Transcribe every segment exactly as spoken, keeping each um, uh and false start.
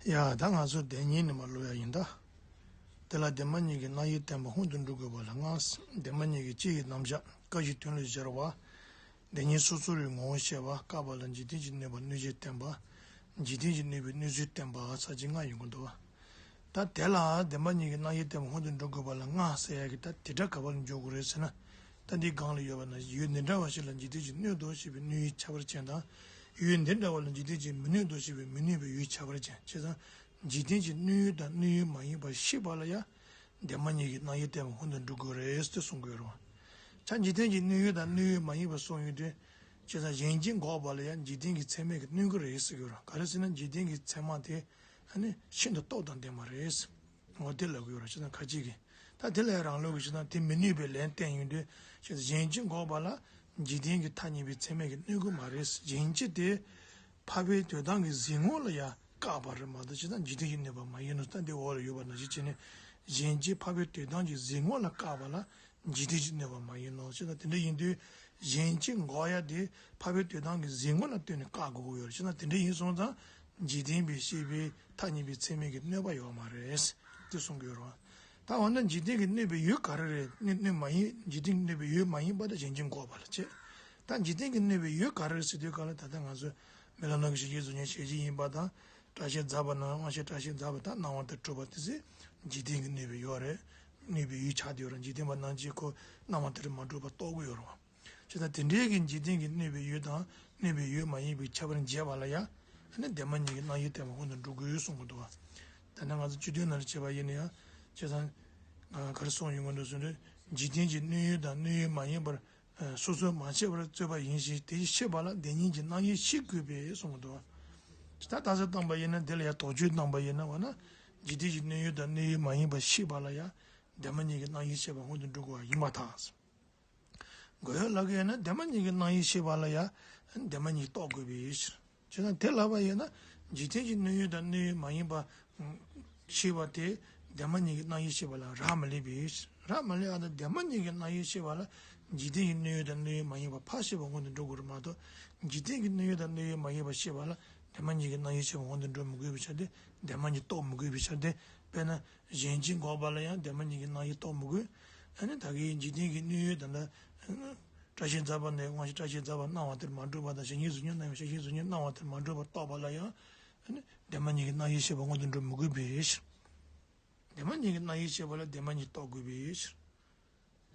ཡ། ད་ང་ཚོ་བདེན་གཉིས་ནས་མར་ཀློག་ཡ་ཡིན་ད། དེ་ལ་བདེན་པ་གཉིས་ཀྱི་རྣམ་དབྱེ་བསྟན་པ་སྔོན་དུ་འགྲོ་དགོས་པ་ལ་ལྔ། བདེན་པ་གཉིས་ཀྱི་སྤྱི་ཡི་རྣམ་གཞག་སྐབས་ཤིག་དོན་ལ་སྦྱར་བ། བདེན་གཉིས་སོ་སོ་རུའི་ངོ་བོ་བཤད་པ། བཀག་པ་ལ་འཇིག་རྟེན་གྱིས་གནོད་པ་གནོད་བྱེད་བསྟན་པ། འཇིག་རྟེན་གྱིས་གནོད་པའི་གནོད་ཚུལ་བསྟན་པ། ས་བཅད་ལྔ་ཡོང་གི་འདུག་བ། ད་དེ་ལ་བདེན་པ་གཉིས་ཀྱི་རྣམ་དབྱེ་བསྟན་པ་སྔོན་དུ་འགྲོ་དགོས་པ་ལ་ལྔ་ཟེར་ཡ་གི་ད་དེ་སྒྲ་ག་པར་འཇོག་དགོས་རེད་ཟེར་ན། ད་འདི་སྒང་ལ་ཡོད་པ་ན་ཡུལ་འདི་འདྲ་བ་ཞིག་ལ་འཇིག་རྟེན་གྱིས་གནོད་དོ་ཞེས་པའི་གནོད་ཡུལ་ཁྱད་པར་ཅན་དང་། ཡུལ་འདི་འདྲ་བ་ལ་འཇིག་རྟེན་གྱིས་མི་གནོད་དོ་ཞེས་པའི་མི་གནོད་པའི་ཡུལ་ཁྱད་པར་ཅན། བྱས་ཙང་འཇིག་རྟེན་གྱིས་གནོད་ཡུལ་དང་གནོད་ཡུལ་མ་ཡིན་པ་ཤེས་པ་ལ་ཡང་བདེན་པ་གཉིས་ཀྱི་རྣམ་དབྱེ་བསྟན་པ་སྔོན་དུ་འགྲོ་དགོས་རེད་ཟེར་གསུང་གི་ཡོད་རེད་བ། ཆ་འཇིག་རྟེན་གྱིས་གནོད་ཡུལ་དང་གནོད་ཡུལ་མ་ཡིན་པ་གསུངས་ཡོད་དུས། བྱས་ཙང་གཞན་གྱིས་འགོག་པ་ལ་ཡང་འཇིག་རྟེན་གྱི་ཚད་མས་ཀྱིས་གནོད་ཀྱི་རེད་ཟེར་གྱི་ཡོད་རེད། ག་རེ་ཟེར་ན་འཇིག་རྟེན་གྱི་ཚད་མ་དེ་ཨ་ནི་ཤིན་ཏུ་སྟོབས་དང་ལྡན་པ་རེད། འོ་དེ་ལབ་ཀྱི་ཡོད་རེད། བྱས་ཙང་ཁ་ཅིག་གིས་ད་དེ་ལ་ཡང་རང་ལུགས་ཀྱི་བྱས་ཙང་དེ་མི་གནོད་པའི་ལན་བསྟན་ཡོང་དུས། བྱས་ཙང་གཞན་གྱིས་འགོག་པ་ལ་འཇིག་རྟེན་གྱི་ཐ་སྙད་པའི་ཚད་མས་ཀྱིས་གནོད་ཀྱི་མ་རེད། གཞན་གྱིས་དེ་འཕགས་པའི་དོན་དམ་གྱི་གཟིགས་ངོ་ལ་ཡང་བཀག་པ་རེད་མ་གཏོགས་བྱས་ཙང་འཇིག་རྟེན་གྱིས་གནོད་པ་མ་ཡིན་ནོ། ད་འདི་འོག་ལ་ཡོད་པ་ནང་བཞིན་བྱས་ནས་གཞན་གྱིས་འཕགས་པའི་དོན་དམ་གྱི་གཟིགས་ངོ་ལ་བཀག་པ་ལ་འཇིག་རྟེན་གྱིས་གནོད་པ་མ་ཡིན་ནོ། བྱས་ཙང་དེ་འདྲ་ཡིན་དུས་གཞན་གྱིས་འགོག་ཡ་དེ་འཕགས་པའི་དོན་དམ་གྱི་གཟིགས་ངོ་ལ་ལྟོས་ནས་བཀག་དགོས་ཀྱི་ཡོད་རེད། བྱས་ཙང་དེ་འདྲ་ཡིན་སོང་ཙང་འཇིག་རྟེན་པའི་ཤེས་པའི་ཐ་སྙད་པའི་ཚད་མས་ཀྱིས་གནོད་པ་ཡོད་མ་རེད་དེ་གསུང་གི་ཡོད་རེད། ད་འོ་ན་འཇིག་རྟེན་གྱིས་གནོད་པའི་ཡུལ་ག་རེ་རེད། གནོད་གནོད་མ་ཡིན། འཇིག་རྟེན་གྱིས་གནོད་པའི་ཡུལ་མ་ཡིན་པ་དེ་གཞན་གྱིས་འགོག་པ་ལ་བྱེད། ད་འཇིག་རྟེན་གྱིས་གནོད་པའི་ཡུལ་ག་རེ་རེད་ཟེར་དུས་ག་ལ་ད་ལྟ་ང་ཚོས་རྨི་ལམ་ནང་གི་གཞལ་བྱའི་གཟུགས་བརྙན་ཞལ་བཞེས་ཡིན་པ་དང་། སྐྲ་ཤད་འཛག་པ་ན་དབང་ཤེས་སྐྲ་ཤད་འཛག་པ་དང་སྣང་བ་དེ་གྲུབ་པ་དེ་ཚོ་འཇིག་རྟེན་གྱིས་གནོད་པའི་ཡུལ་རེད། གནོད་པའི་ཡུལ་ཆགས་བསྡད་ཡོད་རེད། འཇིག་རྟེན་པ་རྣམས་ཀྱིས་ཁོ་སྣང་བ་དེ་རིགས་མ་གྲུབ་པ་རྟོགས་ཀྱི་ཡོད་རེད་བ། བྱས་ཙང་དེ་འདྲའི་གི་འཇིག་རྟེན་གྱིས་གནོད་པའི་ཡུལ་དང་གནོད་པའི་ཡུལ་མ་ཡིན་པའི་ཁྱད་པར་འབྱེད་པ་ལ་ཡང་ཨ་ནི་བདེན་པ་གཉིས་ཀྱི་རྣམ་དབྱེ་བསྟན་པ་སྔོན་དུ་འགྲོ་དགོས་གསུང་གི་འདུག་བ། ད་ནི་ང་ཚོ་སྤྱི་དོན་ནང་ལ་བྱས་པ་ཡིན་ན་ཡང་བྱས་ཙང་ག་རེ་གསུངས་ཡོང་གི་འདུག་ཟེར་དུས། འཇིག་རྟེན་གྱིས་གནོད་ཡུལ་དང་གནོད་ཡུལ་མ་ཡིན་པར་སོ་སོར་མ་ཕྱེ་བར་རྩོད་པ་ཡིན་ཞིང་། དེ་ཤེས་པ་ལ་བདེན་གཉིས་ཀྱི་རྣམ་དབྱེ་ཤེས་དགོས་པས་གསུངས་གི་འདུག་བ། ད་རྟགས་གསལ་བཏང་པ་ཡིན་ན་དེ་ལ་ཡང་དོགས་གཅོད་བཏང་པ་ཡིན་ན་འོ་ན་འཇིག་རྟེན་གྱིས་གནོད་ཡུལ་དང་གནོད་ཡུལ་མ་ཡིན་པ་ཤེས་པ་ལ་ཡང་བདེན་པ་གཉིས་ཀྱི་རྣམ་དབྱེ་ཤེས་པ་སྔོན་དུ་འགྲོ་དགོས་པ་ཡིན་པར་ཐལ། དགོས་ཡོད་ལབ་ཀྱི་ཡོད་ན་བདེན་པ་གཉིས་ཀྱི་རྣམ་དབྱེ་ཤེས་པ་ལ་ཡང་བདེན་པ་གཉིས་རྟོགས་དགོས་པའི་ཕྱིར། བྱས་ཙང་དེ་ལབ་པ་ཡིན་ན་འཇིག་རྟེན་གྱིས་གནོད་ཡུལ་དང་གནོད་ཡུལ་མ་ཡིན་པ་ཤེས་པ་དེ་བདེན་པ་གཉིས་ཀྱི་རྣམ་དབྱེ་ཤེས་པ་ལ་རག་མ་ལས་པའི་ཕྱིར། རག་མ་ལས་པ་དང་བདེན་པ་གཉིས་ཀྱི་རྣམ་དབྱེ་ཤེས་པ་ལ་འཇིག་རྟེན་གྱིས་གནོད་ཡུལ་དང་གནོད་ཡུལ་མ་ཡིན་པ་ཕར་ཤེས་པ་སྔོན་དུ་འགྲོ་དགོས་རེད་མ་གཏོགས། འཇིག་རྟེན་གྱིས་གནོད་ཡུལ་དང་གནོད་ཡུལ་མ་ཡིན་པ་ཤེས་པ་ལ་བདེན་པ་གཉིས་ཀྱི་རྣམ་དབྱེ་ཤེས་པ་སྔོན་དུ་འགྲོ་མི་དགོས་པའི་ཕྱིར་ཏེ། བདེན་པ་གཉིས་རྟོགས་མི་དགོས་པའི་ཕྱིར་ཏེ། དཔེར་ན། གཞན་གྱིས་འགོག་པ་ལ་ཡང་བདེན་པ་གཉིས་ཀྱི་རྣམ་དབྱེ་རྟོགས་མི་དགོས། ཨ་ནི་ད་གིན་འཇིག་རྟེན་གྱིས་གནོད་ཡུལ་དང་། སྐྲ་ཤད་འཛག་པ་ནས་དབང་ཤེས་སྐྲ་ཤད་འཛག་པ་སྣང་བ་དེར་མ་གྲུབ་པ་དང་། གཞན་གྱིས་གཟུགས་བརྙན་སྣང་བའི་གཞན་གྱིས་གཟུགས་བརྙན་སྣང་བ་དེར་མ་གྲུབ་པ་རྟོགས་པ་ལ་ཡང་། ཨ་ནི་བདེན་པ་གཉིས་ཀྱི་རྣམ་དབྱེ་ཤེས་པ་སྔོན་དུ་འགྲོ་མི་དགོས་པའི་ཕྱིར། བདེན་པ་གཉིས་ཀྱི་རྣམ་དབྱེ་ཤེས་པ་ལ་བདེན་པ་གཉིས་རྟོགས་དགོས་པའི་ཕྱིར།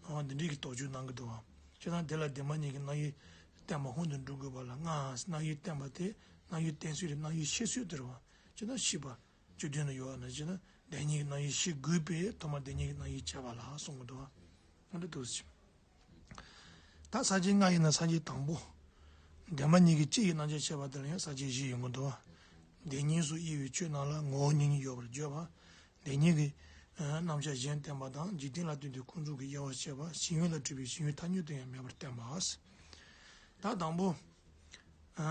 འོ་འདི་འདྲའི་གི་དོགས་གཅོད་གནང་གི་འདུག་བ། བྱས་ཙང་དེ་ལ་བདེན་པ་གཉིས་ཀྱི་རྣམ་དབྱེ་བསྟན་པ་སྔོན་དུ་འགྲོ་དགོས་པ་ལ་ལྔ། རྣམ་དབྱེ་བསྟན་པ་དེ་རྣམ་དབྱེ་བསྟན་ཚུལ་རེད། རྣམ་དབྱེ་ཤེས་ཚུལ་དེ་རེད་བ། བྱས་ཙང་ཤེས་པ། སྤྱི་དོན་ལ་ཡོད་པ་ན་བྱས་ན་བདེན་གཉིས་ཀྱི་རྣམ་དབྱེ་ཤེས་དགོས་པས་ཐོག་མར་བདེན་གཉིས་ཀྱི་རྣམ་དབྱེ་བྱས་པ་ལ་གསུང་གི་འདུག་བ། འོ་འདི་འདུག་ཟེར། ད་ས་བཅད་ལྔ་ཡིན་ན་ས་བཅད་དང་པོ། བདེན་པ་གཉིས་ཀྱི་སྤྱི་ཡི་རྣམ་གཞག་བཤད་པ་དེ་ལ་ཡང་ས་བཅད་བཞི་ཡོང་གི་འདུག་བ། བདེན་གཉིས་སུ་དབྱེ་བའི་ཆོས་རྣམས་ལ་ངོ་བོ་གཉིས་གཉིས་ཡོད་པར་བརྗོད་པ། བདེན་གཉིས་ཀྱི་རྣམ་གཞག་གཞན་བསྟན་པ་དང་། འཇིག་རྟེན་ལ་ལྟོས་ཏེ་ཀུན་རྫོབ་ཀྱི་དབྱེ་བ་བཤད་པ། ཞེན་ཡུལ་ལ་སྤྲོས་པའི་ཞེན་ཡུལ་ཐ་སྙད་དུ་ཡང་མེད་པར་བསྟན་པ། ད་དང་པོ།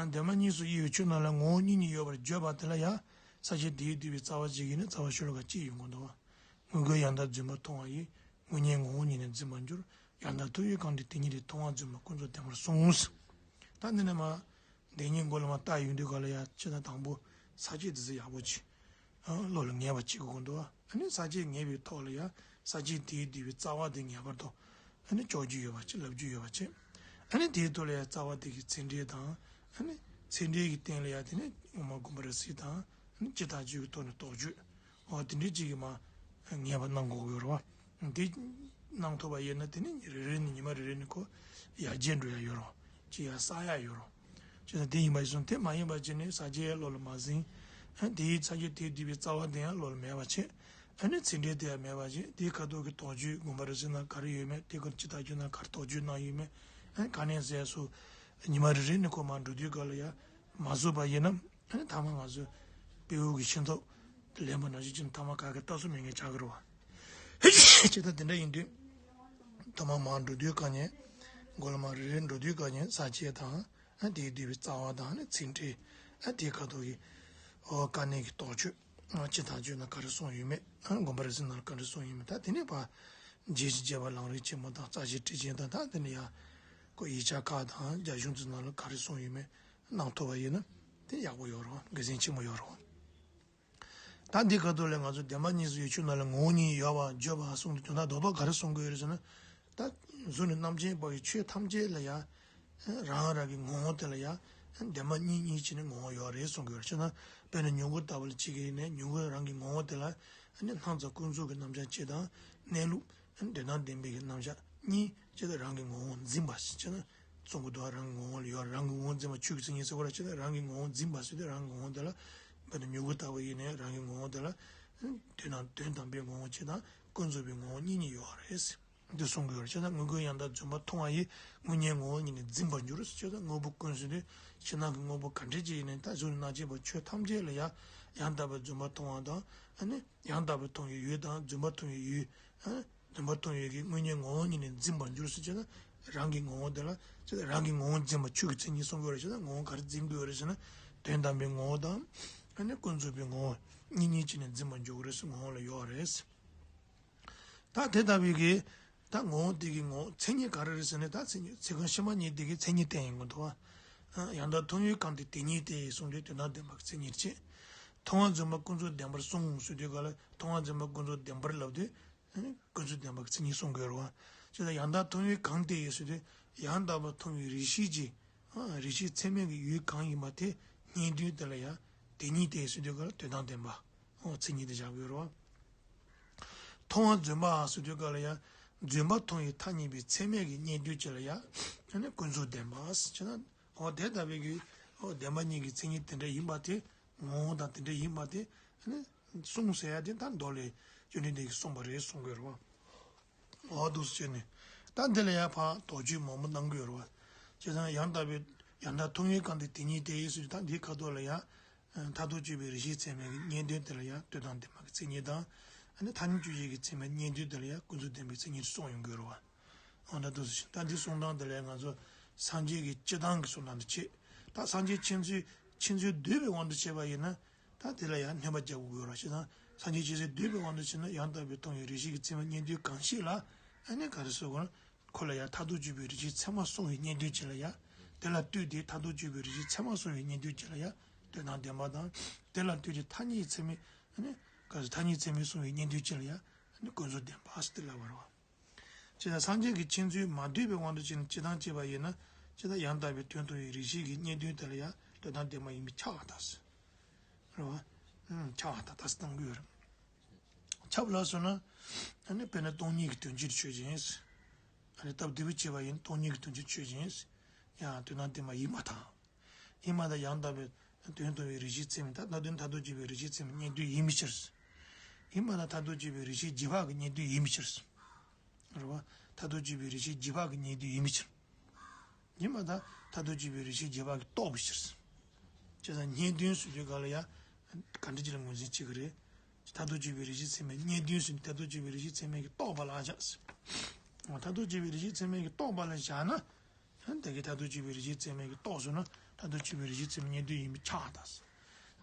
བདེན་པ་གཉིས་སུ་དབྱེ་བའི་ཆོས་རྣམས་ལ་ངོ་བོ་གཉིས་གཉིས་ཡོད་པར་བརྗོད་པ་དེ་ལ་ཡང་ས་བཅད་དེས་བསྡུས་པའི་རྩ་བ་གཅིག་གིས་ནི་རྩ་བ་ཤོ་ལོ་ཀ་གཅིག་ཡོང་གི་འདུག་བ། དངོས་འགལ་ཡང་དག་རྫུན་པར་མཐོང་བ་ཡི། དངོས་གཉིས་ངོ་བོ་ཉིད་ནི་འཛིན་པར་འགྱུར། ཡང་དག་ཐུག་ཡོད་གང་དེ་དེ་ཉིད་དེ། མཐོང་བ་རྫུན་མ་ཀུན་རྫོབ་བདེན་པར་གསུངས། ད་འདི་ནས་མར་བདེན་གཉིས་མགོ་ལ་མར་བལྟ་ཡོང་དུས་ག་ལ་ཡ་ཅི་ད་དང་པོ་ས་བཅད་འདི་ཚོ་ཡག་པོ་ཅིག་བློ་ལ་ངེས་པ་ཅིག་དགོས་འདུག་ཨ་ནི་ས་བཅད་ངེས་པའི་ཐོག་ལ་ཡ་ས་བཅད་དེས་བསྡུས་པའི་རྩ་བ་དེ་ངེས་པར་དུ་ཨ་ནི་ལྕོགས་རྒྱུ་ཡོད་པ་ཅིག་ལབ་རྒྱུ་ཡོད་པ་ཅིག་ཨ་ནི་དེའི་ཐོག་ལ་ཡ་རྩ་བ་དེ་གི་ཚད་འབྲས་དང་། ཨ་ནི་ཚད་འབྲས་ཀྱི་སྟེང་ལ་ཡ་དེ་ནི་དབུ་མ་དགོངས་པ་རབ་གསལ་དང་། ཨ་ནི་སྤྱི་བཏང་རྒྱུ་གི་ཐོག་ནས་རྟོགས་རྒྱུ། འོ་དེ་འདྲའི་ཅིག་གི་མ་ངེས་པ་གནང་དགོས་ཀྱི་ཡོད་རེད་བ། དེ་གནང་ཐུབ་པ་ཡིན་ན་དེ་ནི་རེ་རེ་ནས་ཉི་མ་རེ་རེ་ནས་ཁོ་ཡར་རྒྱས་འགྲོ་ཡ་ཡོད་རེད་བ། ཅིག་ཡར་གསལ་ཡ་ཡོད་རེད་བ། བྱས་ཙང་དེ་ཡིན་པ་ཡིན་སོང་དེ་མ་ཡིན་པ་བྱས་ནས་ས་བཅད་བློ་ལ་མ་ཟིན། ཨ་དེའི་ས་བཅད་དེས་བསྡུས་པའི་རྩ་བ་དེ་ཡང་བློ་ལ་མེད་པ་བྱས། ཨ་ནི་ཚད་འབྲས་དེ་ཡང་མེད་པ་བྱས་དེའི་ཁ་ཐོག་གི་དོགས་གཅོད་དགོངས་པ་རབ་གསལ་ན་ག་རེ་ཡོད་མེད། དེ་ཀུན་སྤྱི་བཏང་རྒྱུ་ན་ག་རེ་དོགས་གཅོད་གནང་ཡོད་མེད། ཨ་ནི་ག་ནས་ཟེར་སོ། ཉི་མ་རེ་རེ་ནས་ཁོ་མར་འགྲོ་དུས་སྐབས་ལ་ཡ་མ་བཟོད་པ་ཡིན་ན། ཨ་ནི་ཐ་མ་ང་ཚོས་དཔེ་འོག་གི་ཤིང་ཏོག་ལེན་པ་ནང་བཞིན་གྱི་ཐ་མ་ག་གེ་ལྟ་ཚུལ་མེད་མཁན་ཆགས་ཀྱི་རེད་བ། ཇི་ལྟར་དེ་འདྲ་ཡིན་དུས། ཐ་མ་མར་འགྲོ་དུས་སྐབས་ནས་མགོ་ལ་མར་རེ་རེ་འགྲོ་དུས་སྐབས་ནས་ས་བཅད་དང་། ཨ་དེས་བསྡུས་པའི་རྩ་བ་དང་ནི་ཚད་འབྲས། ཨ་དེའི་ཁ་ཐོག་གི་ཨོ་དཀའ་གནད་ཀྱི་དོགས་གཅོད། ཨ་སྤྱི་བཏང་བརྗོད་ན་ག་རེ་གསུངས་ཡོད་མེད། ཨ་དགོངས་པ་རབ་གསལ་ནང་ལ་ག་རེ་གསུངས་ཡོད་མེད། ད་དེ་ནས་ཕར་རྒྱས་ཤིང་རྒྱས་པ་ལམ་རིམ་ཆེན་མོ་དང་རྩ་ཤེ་ཊཱིཀ་ཆེན་དང་། ད་དེ་ནས་ཡང་ཁོ་ཡིག་ཆ་ཁག་དང་རྒྱ་གཞུང་ཚོའི་ནང་ལ་ག་རེ་གསུངས་ཡོད་མེད་གནང་ཐུབ་པ་ཡིན་ན་དེ་ཡག་པོ་ཡོད་རེད་བ། དགེ་མཚན་ཆེན་པོ་ཡོད་རེད་བ། ད་འདི་ག་དུས་ལ་ང་ཚོ་བདེན་པ་གཉིས་སུ་ཡོད་ཆོས་རྣམས་ལ་ངོ་བོ་ཉིད་ཡོད་པར་བརྗོད་པ་གསུངས་ཏེ། དོན་དག་རྡོག་རྡོག་ག་རེ་གསུང་གི་ཡོད་རེད་ཟེར་ན། ད་གཟུགས་ནས་རྣམ་མཁྱེན་བར་གྱི་ཆོས་ཐམས་ཅད་ལ་ཡང་རང་རང་གི་ངོ་བོ་དེ་ལ་ཡང་བདེན་པ་གཉིས་གཉིས་བྱས་ནས་ངོ་བོ་ཡོད་རེད་གསུང་གི་ཡོད་རེད། བྱས་ན་དཔེར་ན་མྱུ་གུ་ལྟ་བུ་ལ་གཅིག་གིས་ནས་མྱུ་གུ་རང་གི་ངོ་བོ་དེ་ལ་སྣང་ཚུལ་ཀུན་རྫོབ་ཀྱི་རྣམ་གཞག་གཅིག་དང་། གནས་ལུགས་དོན་དམ་བདེན་པའི་གི་རྣམ་གཞག་གཉིས་བྱས་ཏེ་རང་གི་ངོ་བོ་འཛིན་པ་ཞིག་བྱས་ན། གསུང་གི་འདུག་རང་གི་ངོ་བོ་ལ་ཡོད། རང་གི་ངོ་བོ་འཛིན་པ་ཆོས་ཀྱི་མཚན་ཉིད་ཟེར་བ་ལ་བྱས་ན། རང་གི་ངོ་བོ་འཛིན་པ་ཟེར་ཏེ་རང་གི་ངོ་བོ་དེ་ལ་དཔེར་ན་མྱུ་གུ་ལྟ་བུ་ཡིན་ནའི་རང་གི་ངོ་བོ་དེ་ལ་དོན་དམ་དོན་དམ་པའི་ངོ་བོ་གཅིག་དང་ཀུན་རྫོབ་པའི་ངོ་བོ་གཉིས་གཉིས་ཡོད་རེད། འདི་གསུང་གི་ཡོད་རེད། བྱས་ན་དངོས་ཀུན་ཡང་དག་བརྫུན་པར་མཐོང་བ་ཡིས། དངོས་གཉེན་ངོ་བོ་ཉིད་ནི་འཛིན་པར་འགྱུར། བྱས་ན་དངོས་པོ་ཀུན་ཟེར་དུས་ཕྱི་ནང་གི་དངོས་པོ་ག་འདྲ་ཅིག་ཡིན་ནའི། ད་གཟུགས་ནས་རྣམ་མཁྱེན་བར་ཆོས་ཐམས་ཅད་ལ་ཡང་ཡང་དག་པར་བརྫུན་པར་མཐོང་བ་དང་། ཨ་ནི་ཡང་དག་པར་མཐོང་བའི་ཡུལ་དང་། བརྫུན་པར་མཐོང་བའི་ཡུལ། ཨ་ནི་བརྫུན་པར་མཐོང་བའི་གི་དངོས་གཉེན་ངོ་བོ་ཉིད་ནི་འཛིན་པར་འགྱུར་ཟེར་བྱས་ན། རང་གི་ངོ་བོ་དེ་ལ་བྱས་ན་རང་གི་ངོ་བོ་འཛིན་པ་ཆོས་ཀྱི་མཚན་ཉིད་གསུང་གི་ཡོད་རེད། བྱས་ན་ངོ་བོ་ག་རེ་འཛིན་གྱི་ཡོད་རེད་ཟེར་ན། དོན་དམ་པའི་ངོ་བོ་དང་། ཨ་ནི་ཀུན་རྫོབ་པའི་ངོ་བོ་གཉིས་གཉིས་བྱས་ནས་འཛིན་པར་འགྱུར་གྱི་རེད་ཟེར། ངོ་བོ་ལ་ཡོད་རེད། ད་དེ་ལྟ་བུའི་གི་ད་ངོ་བོ་དེ་གི་ངོ་བོ་མཚན་ཉིད་ག་རེ་རེད་ཟེར་ན། ད་མཚན་ཉིད་ཚིག་རྐང་ཕྱི་མ་གཉིས་དེ་གི་མཚན་ཉིད་བསྟན་ཡོང་གི་འདུག་བ། ཡང་དག་མཐོང་ཡུལ་གང་དེ་དེ་ཉིད་དེ་གསུངས་དུས་དོན་དམ་བདེན་པ་གི་མཚན་ཉིད་བྱས། མཐོང་བ་བརྫུན་པ་ཀུན་རྫོབ་བདེན་པར་གསུངས་ཟེར་དུས་ག་ལ། མཐོང་བ་བརྫུན་པ་ཀུན་རྫོབ་བདེན་པར་ལབ་དུས། ཀུན་རྫོབ་བདེན་པ་གི་མཚན་ཉིད་གསུང་གི་ཡོད་རེད་བ། བྱས་ཙང་ཡང་དག་མཐོང་ཡུལ་གང་དེ་ཡིན་ཟེར་དུས། ཡང་དག་པར་མཐོང་བའི་རིགས་ཤེས་ཀྱི། རིགས་ཤེས་ཚད་མའི་གི་ཡུལ་གང་ཡིན་པ་དེ། རྙེད་དོན་དེ་ལ་ཡང་དེ་ཉིད་དེ་ཟེར་དུས་ག་ལ་དོན་དམ་བདེན་པ། མཚན་ཉིད་དེ་བཞག་གི་ཡོད་རེད་བ། མཐོང་བ་བརྫུན་པ་ཟེར་དུས་ག་ལ་ཡང་བརྫུན་པ་མཐོང་བའི་ཐ་སྙད་པའི་ཚད་མའི་གི་རྙེད་དོན་ཅིག་ལ་ཡང་ཨ་ནི་ཀུན་རྫོབ་བདེན་པ་ཟེར་བྱས་ན། འོ་དེ་ལྟ་བུའི་གི་འོ་བདེན་པ་གཉིས་ཀྱི་མཚན་ཉིད་དེ་འདྲ་ཡིན་པ་དེ། ངོ་བོ་དང་དེ་འདྲ་ཡིན་པ་དེ་ཨ་ནི་གསུངས་ཟེར་ཡ་དེ། ད་མདོ་ལས་བཅོམ་ལྡན་འདས་ཀྱིས་གསུངས་པ་རེད་གསུང་གི་ཡོད་རེད་བ། འོ་འདུག་སེ་བྱས་ནས། ད་འདི་ལ་ཡང་ཕར་དོགས་གཅོད་མང་པོ་གནང་གི་ཡོད་རེད་བ། བྱས་ཙང་ཡང་དག་པའི་ཡང་དག་མཐོང་ཡུལ་གང་དེ་དེ་ཉིད་དེ་ཡིན་ཟེར་དུས། ད་འདིའི་ཁ་ཐོག་ལ་ཡང་མཐར་ཐུག་དཔྱོད་པའི་རིགས་ཤེས་ཚད་མའི་གི་རྙེད་དོན་དེ་ལ་ཡང་དོན་དམ་བདེན་པ་གི་མཚན་ཉིད་དང་། ཨ་ནི་ཐ་སྙད་དཔྱོད་བྱེད་ཀྱི་ཚད་མའི་རྙེད་དོན་དེ་ལ་ཡང་ཀུན་རྫོབ་བདེན་པའི་མཚན་ཉིད་གསུངས་ཡོང་གི་ཡོད་རེད་བ། འོ་ད་འདུག་སེ་བྱས། ད་འདི་གསུང་སྟངས་དེ་ལ་ཡང་ང་ཚོ་སངས་རྒྱས་ཀྱི་སྤྱི་བཏང་གི་གསུང་སྟངས་དེ་བྱས། ད་སངས་རྒྱས་ཁྱེད་ཚོས་ཁྱེད་ཚོས་འདོད་པའི་དབང་དུ་བྱས་པ་ཡིན་ན། ད་དེ་ལ་ཡང་སྣོན་པ་རྒྱག་དགོས་ཀྱི་ཡོད་རེད་བ། བྱས་ཙང་སངས་རྒྱས་ཁྱེད་ཚོས་འདོད་པའི་དབང་དུ་བྱས་ན། ཡང་དག་པའི་མཐོང་བའི་རིགས་ཤེས་ཀྱི་ཚད་མ་རྙེད་དོན་གང་ཞིག་ལ་ཨ་ནི་ག་རེ་ཟེར་དགོས་ན། ཁོ་ལ་ཡང་མཐར་ཐུག་དཔྱོད་པའི་རིགས་ཤེས་ཚད་མ་གསུངས་པའི་རྙེད་དོན་ཅིག་ལ་ཡང་། དེ་ལ་ལྟོས་ཏེ་མཐར་ཐུག་དཔྱོད་པའི་རིགས་ཤེས་ཚད་མ་གསུངས་པའི་རྙེད་དོན་ཅིག་ལ་ཡང་དོན་དམ་བདེན་པ་དང་། དེ་ལ་ལྟོས་ཏེ་ཐ་སྙད་ཚད་མའི་ཨ་ནི་ག་རེ། ཐ་སྙད་ཚད་མས་གསུངས་པའི་རྙེད་དོན་ཅིག་ལ་ཡང་ཨ་ནི་ཀུན་རྫོབ་བདེན་པ་ཟེར་ཏེ་ལབ་པ་རེད་བ། བྱས་ཙང་སངས་རྒྱས་ཀྱིས་ཁྱེད་ཚོས་མ་འདོད་པའི་དབང་དུ་བྱས་ནས་སྤྱི་བཏང་བྱས་པ་ཡིན་ན། བྱས་ཙང་ཡང་དག་པའི་དོན་མཐོང་བའི་རིགས་ཤེས་ཀྱི་རྙེད་དོན་དེ་ལ་ཡང་དོན་དམ་བདེན་པ་ཡིན་པས་ཁྱབ་པར་ཐལ་ཟེར། རེད་བ། ཨུམ། ཁྱབ་པར་ཐལ་ཟེར་གཏོང་གི་ཡོད་རེད། ཁྱབ་ལ་སོགས་ན། ཨ་ནི་དཔེར་ན་སྟོང་ཉིད་ཀྱི་དོན་སྤྱིར་ཆོས་ཅན་ཟེར། ཨ་ནི་སྟབས་བདེ་པོ་བྱས་པ་ཡིན་ན་སྟོང་ཉིད་ཀྱི་དོན་སྤྱིར་ཆོས་ཅན་ཟེར། ཡང་དོན་དམ་བདེན་པ་ཡིན་པར་ཐལ། ཡིན་པར་ཐལ། ཡང་དག་པའི་དོན་མཐོང་བའི་རིགས་ཤེས་ཚད་མས། ད་ལྟ་དོན་མཐར་ཐུག་དཔྱོད་པའི་རིགས་ཤེས་ཚད་མས་རྙེད་དོན་ཡིན་པའི་ཕྱིར། ཡིན་པར་ཐལ། མཐར་ཐུག་དཔྱོད་པའི་རིགས་ཤེས་རྗེས་དཔག་གི་རྙེད་དོན་ཡིན་པའི་ཕྱིར། རེད་བ། མཐར་ཐུག་དཔྱོད་པའི་རིགས་ཤེས་རྗེས་དཔག་གི་རྙེད་དོན་ཡིན་པའི་ཕྱིར། ཡིན་པར་ཐལ། མཐར་ཐུག་དཔྱོད་པའི་རིགས་ཤེས་རྗེས་དཔག་གིས་རྟོགས་པའི་ཕྱིར། བྱས་ཙང་རྙེད་དོན་ཟེར་དུས་ག་ལ་ཡང་ག་འདྲ་ཅིག་ལ་ངོས་འཛིན་བྱེད་ཀྱི་རེད། མཐར་ཐུག་དཔྱོད་པའི་རིགས་ཤེས་ཚད་མས་རྙེད་དོན་ཟེར་ནས། མཐར་ཐུག་དཔྱོད་པའི་རིགས་ཤེས་ཚད་མས་ཀྱིས་རྟོགས་པ་ལ་ཨ་ཅག་ཟེར། མཐར་ཐུག་དཔྱོད་པའི་རིགས་ཤེས་ཚད་མས་ཀྱིས་རྟོགས་པ་ལ་བཞག་ན། ད་གིན་མཐར་ཐུག་དཔྱོད་པའི་རིགས་ཤེས་ཚད་མས་ཀྱིས་རྟོགས་སོང་ན། མཐར་ཐུག་དཔྱོད་པའི་རིགས་ཤེས་ཚད་མས་རྙེད་དོན་ཡིན་པས་ཁྱབ་པར་